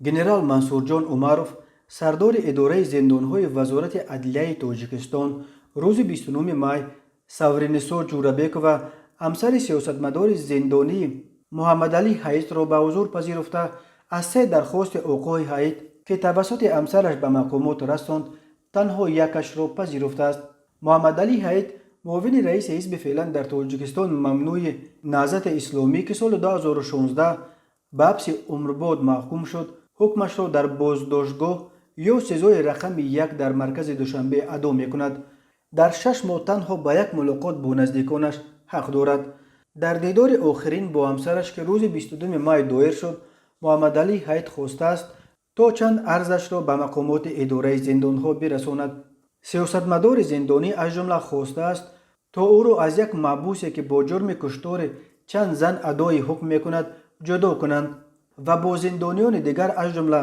Генерал Мансурҷон Умаров, сардори идораи зиндонҳои Вазорати адлияи Тоҷикистон, рӯзи 29 май Савринисо Ҷурабекова, ҳамсари сиёсатмадори зиндонӣ Муҳаммадалӣ Ҳаитро ба ҳузур пазируфта, аз се дархости Оқои Ҳаит, ки тавассути ҳамсараш ба мақомот расонд, танҳо якашро пазируфтааст. Муҳаммадалӣ Ҳаит, муовини раиси ҳизби феълан дар Тоҷикистон мамнӯи Наҳзати Исломӣ, ки соли 2016 ба ҳабси умрбод маҳкум шуд, ҳукмашро дар боздоштгоҳ ё СИЗОи рақами 1 дар маркази Душанбе адо мекунад. Дар 6 моҳ танҳо ба як мулоқот бо наздиконаш ҳақ дорад. Дар дидори охирин бо ҳамсараш, ки рӯзи 22 май доир шуд, Муҳаммадалӣ Ҳаит хостааст, то чанд арзашро ба мақомоти идораи зиндонҳо бирасонад. Сиёсатмадори зиндонӣ, аз ҷумла, хостааст, то ӯро аз як маҳбусе, ки бо ҷурми куштори чанд зан адои ҳукм мекунад, ҷудо кунанд ва бо зиндониёни дигар, аз ҷумла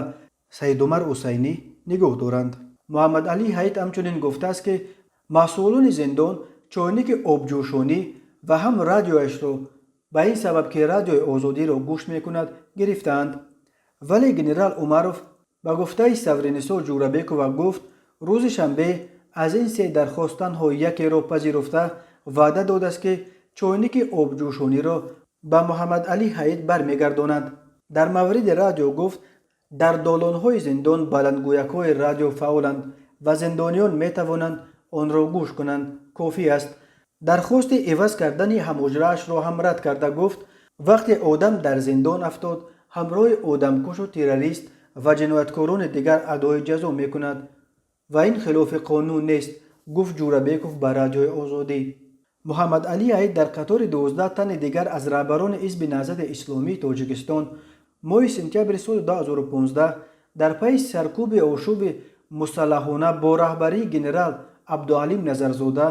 Саидумар Ҳусайнӣ, нигоҳ доранд. Муҳаммадалӣ Ҳаит ҳамчунин гуфтааст, ки масъулони зиндон чойники обҷӯшонӣ ва ҳам радиояшро ба ин сабаб, ки Радиои Озодиро гӯш мекунад, гирифтаанд. Вале генерал Умаров, ба гуфтаи Савринисо Ҷурабекова, гуфт, рӯзи шанбе аз ин се дархост танҳо якеро пазируфта, ваъда додааст, ки чойники обҷӯшониро ба Муҳаммадалӣ Ҳаит бармегардонад. Дар мавриди радио гуфт, дар долонҳои зиндон баландгӯякҳои радио фаъоланд ва зиндониён метавонанд онро гӯш кунанд, кофӣ аст. Дархости иваз кардани ҳамҳуҷраашро ҳам рад карда, гуфт, вақте одам дар зиндон афтод, ҳамроҳи одамкушу террорист ва ҷинояткорони дигар адои ҷазо мекунад ва ин хилофи қонун нест, гуфт Ҷурабеков ба Радиои Озодӣ. Муҳаммадалӣ Ҳаит дар қатори 12 тани дигар аз раҳбарони ҳизби Наҳзати Исломии Тоҷикистон моҳи сентябри соли 2015 дар пайи саркӯби ошӯби мусаллаҳона бо раҳбарии генерал Абдуҳалим Назарзода,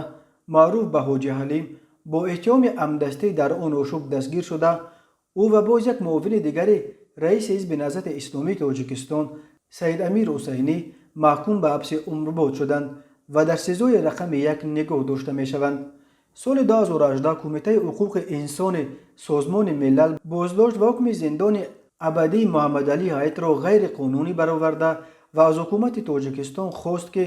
маъруф ба Ҳоҷи Ҳалим, бо иттиҳоми ҳамдастӣ дар он ошӯб дастгир шуда, ӯ ва боз як муовини дигари раиси ҳизби Наҳзати Исломии Тоҷикистон, Саидамир Ҳусайнӣ, маҳкум ба ҳабси умрбод шуданд ва дар СИЗОи рақами 1 нигоҳ дошта мешаванд. Соли 2018 Кумитаи ҳуқуқи инсони Созмони Милал боздошт ва ҳукми зиндони абадии Муҳаммадалӣ Ҳаитро ғайриқонунӣ бароварда ва аз ҳукумати Тоҷикистон хост, ки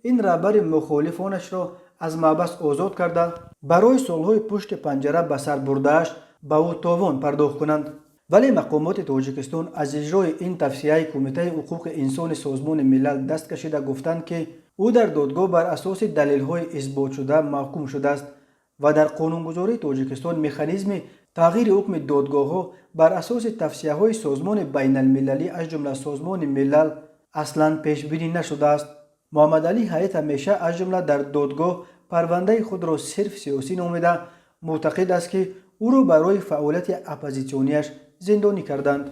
ин раҳбари мухолифонашро аз маҳбас озод карда, барои солҳои пушти панҷара ба сар бурдааш ба ӯ товон пардохт кунанд. Вале мақомоти Тоҷикистон аз иҷрои ин тавсияи Кумитаи ҳуқуқи инсони Созмони Милал даст кашида, гуфтанд, ки ӯ дар додгоҳ бар асоси далелҳои исботшуда маҳкум шудааст ва дар қонунгузории Тоҷикистон механизми тағйири ҳукми додгоҳҳо бар асоси тавсияҳои созмони байналмилалӣ, аз ҷумла Созмони Милал, аслан пешбинӣ нашудааст. Муҳаммадалӣ Ҳаит ҳамеша, аз ҷумла дар додгоҳ, парвандаи худро сирф сиёсӣ номида, мӯътақид аст, ки ӯро барои фаъолияти оппозитсионияш зиндонӣ карданд.